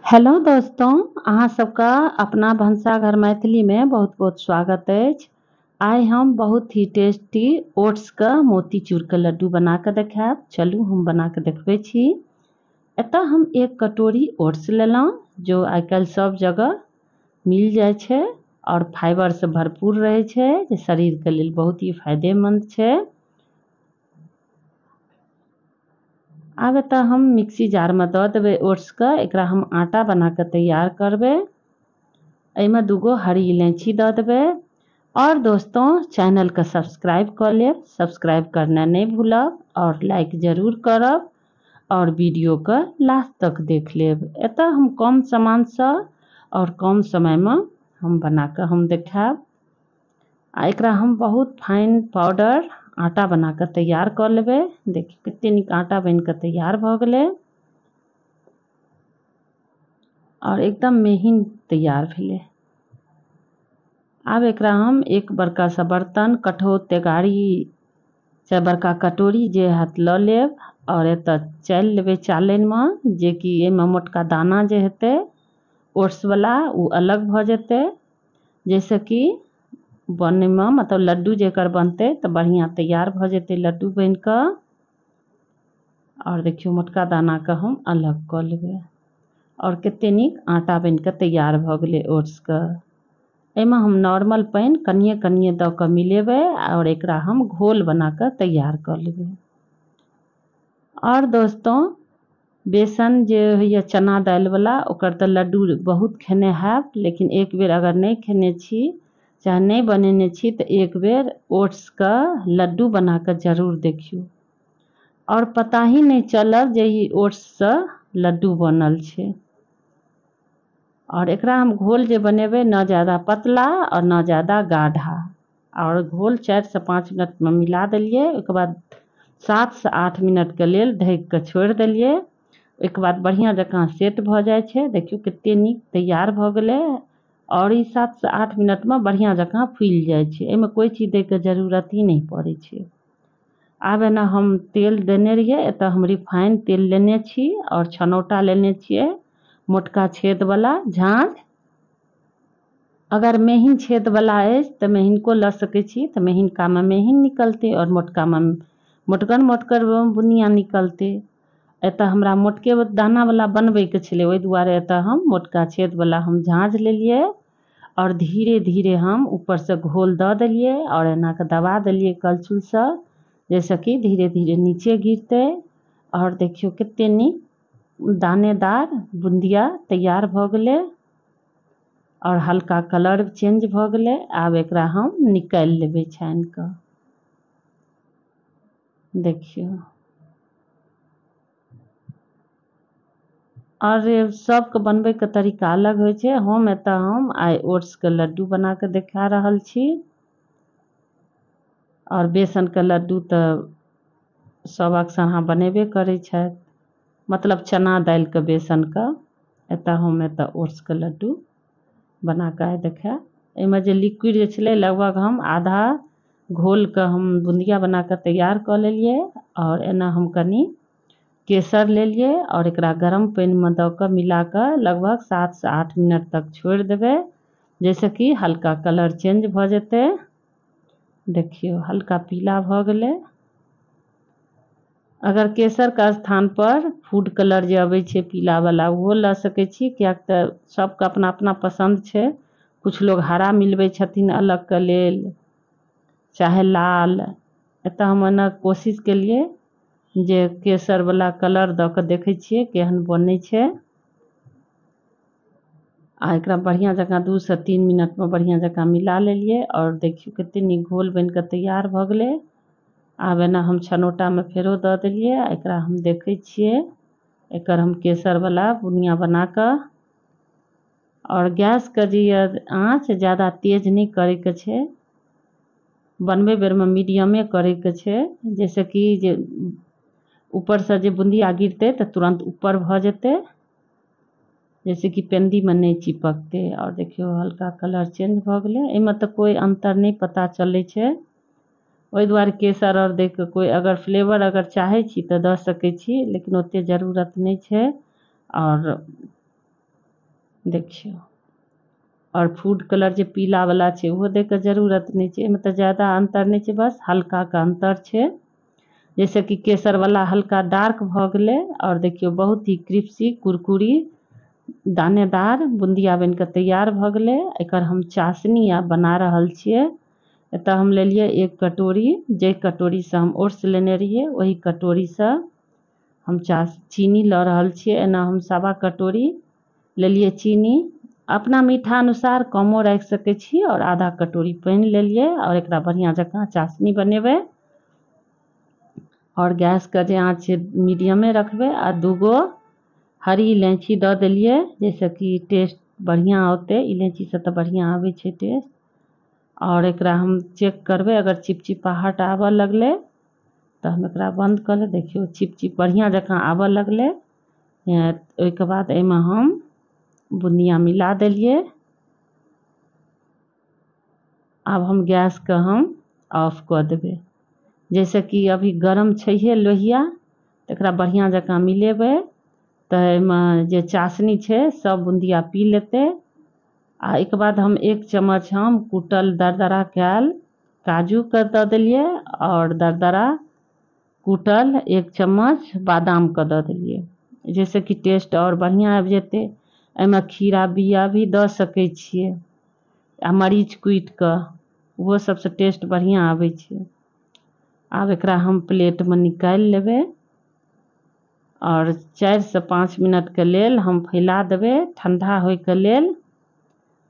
Hello दोस्तों, अहाँ सबका अपना भनसाघर मैथिली में बहुत बहुत स्वागत अछि। आइ हम बहुत ही टेस्टी ओट्स का मोतीचूर के लड्डू बना के देखायब। चलू हम बना के देखबै छी। एतऽ हम एक कटोरी ओट्स लेलहुँ, जो आइ काल्हि सब जगह मिल जाइ छै और फाइबर से भरपूर रहै छै, जे शरीर के लेल बहुत ही फायदेमंद छै। आब एतऽ हम मिक्सी जार में दऽ देबै ओट्स के। एकरा हम आटा बना के तैयार करबै। एहिमे दूगो हरी इलायची दऽ देबै। और दोस्तों, चैनल के सब्सक्राइब कऽ लेब, सब्सक्राइब करना नहीं भूलब और लाइक जरूर करब और वीडियो के लास्ट तक देख लेब। एतऽ हम कम सामानसँ और कम समय में हम बना के हम देखायब। आ एकरा हम बहुत फाइन पाउडर आटा बना के तैयार कऽ लेबै। देखियौ कते नीक आटा बनि के तैयार भऽ गेलै और एकदम मेहीन तैयार भेलै। आब एकरा हम एक बड़का सा बर्तन, कठौत, तेगाड़ी चाहे बड़का कटोरी जे हैत लऽ लेब और एतऽ चालि लेबै चालनिमे, जेकि एहिमे मोटका दाना जे हेतै ओट्सवला ओ अलग भऽ जेतै, जाहिसँ कि बनैमे मतलब लड्डू जे एकर बनतै तऽ बढ़िआँ तैयार भऽ जेतै लड्डू बनिकऽ। और देखियौ मोटका दानाके हम अलग कऽ लेबै और कते नीक आटा बनिकऽ तैयार भऽ गेलै ओट्सके। एहिमे हम नॉर्मल पानि कनिए कनिए दऽ कऽ मिलेबै और एकरा हम घोल बना कऽ तैयार कऽ लेबै। और दोस्तों, बेसन जे होइए चना दालिवला, ओकर तऽ लड्डू बहुत खेने हैब, लेकिन एक बेर अगर नहि खेने छी चाहे नहि बनेने छी तऽ एक बेर ओट्सके लड्डू बना कऽ जरूर देखियौ और पता ही नहि चलत जे ई ओट्ससँ लड्डू बनल छै। और एकरा हम घोल जे बनेबै, न ज़्यादा पतला और न ज़्यादा गाढ़ा। और घोल 4 से 5 मिनटमे मिला देलियै। ओहिके बाद 7 से 8 मिनटके लेल ढकि कऽ छोड़ि देलियै। ओहिके बाद बढ़िआँ जकाँ सेट भऽ जाइ छै। देखियौ कते नीक तैयार भऽ गेलै और ई 7 से 8 मिनटमे बढ़िआँ जकाँ फूलि जाइ छै। एहिमे कोइ चीज दैके जरूरत ही नहि पड़ै छै। आब एना हम तेल देने रहियै, एतऽ हम रिफाइन तेल लेने छी और छनौटा लेने छियै, मोटका छेदवला झाँझ। अगर मेहीन छेदवला अछि तऽ मेहिनको लऽ सकै छी, तऽ मेहिनकामे मेहीन निकलतै और मोटकामे मोटगर मोटगर बुनिया निकलतै। एतऽ हमरा मोटके दानावला बनबैके छलै, ओहि दुआरे एतऽ हम मोटका छेदवला हम झाँझ लेलियै और धीरे धीरे हम ऊपरसँ घोल दऽ देलियै और एना कऽ दबा देलियै कलछुलसँ, जाहिसँ कि धीरे धीरे नीचे गिरतै। और देखियौ कते नीक दानेदार बुन्दिया तैयार भऽ गेलै और हल्का कलर चेंज भऽ गेलै। आब एकरा हम निकालि लेबै छानि कऽ। देखियौ, और सबके बनबैके तरीका अलग होइ छै। हम एतऽ हम आइ ओट्सके लड्डू बना कऽ देखा रहल छी और बेसनके लड्डू तऽ सब अक्सर अहाँ बनेबे करै छथि, मतलब चना दालिके बेसनके। एतऽ हम एतऽ ओट्सके लड्डू बना कऽ आइ देखायब। एहिमे जे लिक्विड जे छलै, लगभग हम आधा घोलके हम बुन्दिया बना कऽ तैयार कऽ लेलियै। और एना हम कनि केसर लेलियै और एकरा गरम पानिमे दऽ कऽ मिला कऽ लगभग 7 से 8 मिनट तक छोड़ि देबै, जाहिसँ कि हल्का कलर चेंज भऽ जेतै। देखियौ हल्का पीला भऽ गेलै। अगर केसरके स्थान पर फूड कलर जे अबै छै पीलावला, ओहो लऽ सकै छी, किएक तऽ सबके अपना अपना पसन्द छै। किछु लोग हरा मिलबै छथिन अलगके लेल, चाहे लाल। एतऽ हम एना कोशिश केलियै जे केसरवला कलर दऽ कऽ देखै छियै केहन बनै छै। आ एकरा बढ़िआँ जकाँ 2 से 3 मिनटमे बढ़िआँ जकाँ मिला लेलियै और देखियौ कते नीक घोल बनि कऽ तैयार भऽ गेलै। आब एना हम छनौटामे फेरो दऽ देलियै आ एकरा हम देखै छियै एकर हम केसरवला बुनिया बना कऽ। और गैसके जे यऽ आँच ज्यादा तेज नहि करैके छै, बनबै बेरमे मीडियमे करैके छै, जाहिसँ कि जे ऊपरसँ जे बुन्दिया गिरतै तऽ तुरन्त ऊपर भऽ जेतै, जैसे कि पेंदीमे नहि चिपकतै। और देखियौ हल्का कलर चेंज भऽ गेलै। एहिमे तऽ कोइ अन्तर नहि पता चलै छै, ओहि दुआरे केसर आओर दै के कोइ अगर फ्लेवर अगर चाहै छी तऽ दऽ सकै छी, लेकिन ओते जरूरत नहि छै। और देखियौ आओर फूड कलर जे पीला वाला छै ओहो दैके जरूरत नहि छै। एहिमे तऽ ज्यादा अन्तर नहि छै, बस हल्काके अन्तर छै। जैसे कि केसर वाला हल्का डार्क भऽ गेलै। आओर देखियौ बहुत ही क्रिप्सी कुरकुरी दानेदार बुंदिया बनि कऽ तैयार भऽ गेलै। एकर हम चाशनी आब बना रहल छियै। एतऽ हम लेलियै 1 कटोरी, जाहि कटोरीसँ हम ओट्स लेने रहियै ओहि कटोरीसँ हम चीनी लऽ रहल छियै। एना हम 1.25 कटोरी लेलियै चीनी। अपना मीठा अनुसार कमो राखि सकै छी। आओर आधा कटोरी पानि लेलियै आओर एकरा बढ़िआँ जकाँ चाशनी बनेबै। आओर गैसके जे आँच छै मीडियमे रखबै। आ 2 गो हरी इलायची दऽ देलियै, जाहिसँ कि टेस्ट बढ़िआँ औतै। इलायचीसँ तऽ बढ़िआँ आबै छै टेस्ट। आओर एकरा हम चेक करबै, अगर चिपचिपाहट आबऽ लगलै तऽ हम एकरा बन्द कऽ लेबै। देखियौ चिपचिप बढ़िआँ जकाँ आबऽ लगलै। ओहिके बाद एहिमे हम बुनिया मिला देलियै। आब हम गैसके हम ऑफ कऽ देबै। जैसे कि अभी गरम छैहे लोहिया, तऽ एकरा बढ़िआँ जकाँ मिलेबै तऽ एहिमे जे चाशनी छै सब बुन्दिया पी लेतै। आ एहिके बाद हम 1 चम्मच हम कुटल दरदरा कयल काजूके दऽ देलियै आओर दरदरा कुटल 1 चम्मच बादामके दऽ देलियै, जाहिसँ कि टेस्ट आओर बढ़िआँ आबि जेतै। एहिमे खीरा बिया भी दऽ सकै छियै आ मरीच कुटि कऽ, ओहो सबसँ टेस्ट बढ़िआँ आबै छै। आब एकरा हम प्लेटमे निकालि लेबै आओर 4 से 5 मिनटके लेल हम फैला देबै ठण्डा होइके लेल,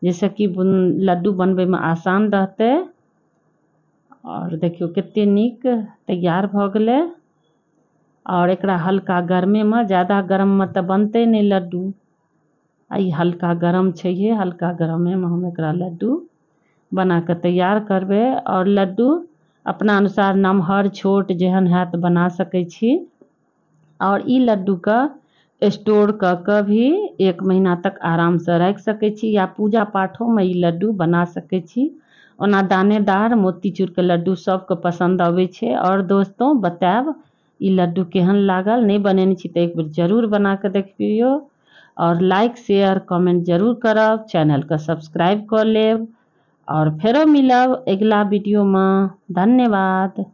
जाहिसँ कि लड्डू बनबैमे आसान रहतै। आओर देखियौ कते नीक तैयार भऽ गेलै। आओर एकरा हल्का गरमेमे, ज्यादा गरममे तऽ बनतै नहि लड्डू, आ ई हल्का गरम छैहे, हल्का गरमेमे हम एकरा लड्डू बना कऽ तैयार करबै। आओर लड्डू अपना अनुसार नमहर छोट जेहन हैत बना सकै छी। आओर ई लड्डूके स्टोर कऽ कऽ भी 1 महीना तक आरामसँ राखि सकै छी, या पूजा पाठोमे ई लड्डू बना सकै छी। ओना दानेदार मोतीचूरके लड्डू सबके पसन्द अबै छै। आओर दोस्तों बतायब ई लड्डू केहन लागल। नहि बनेने छी तऽ एक बेर जरूर बना कऽ देखियौ। आओर लाइक शेयर कमेंट जरूर करब, चैनलके सब्सक्राइब कऽ लेब। आओर फेरो मिलब अगिला वीडियोमे। धन्यवाद।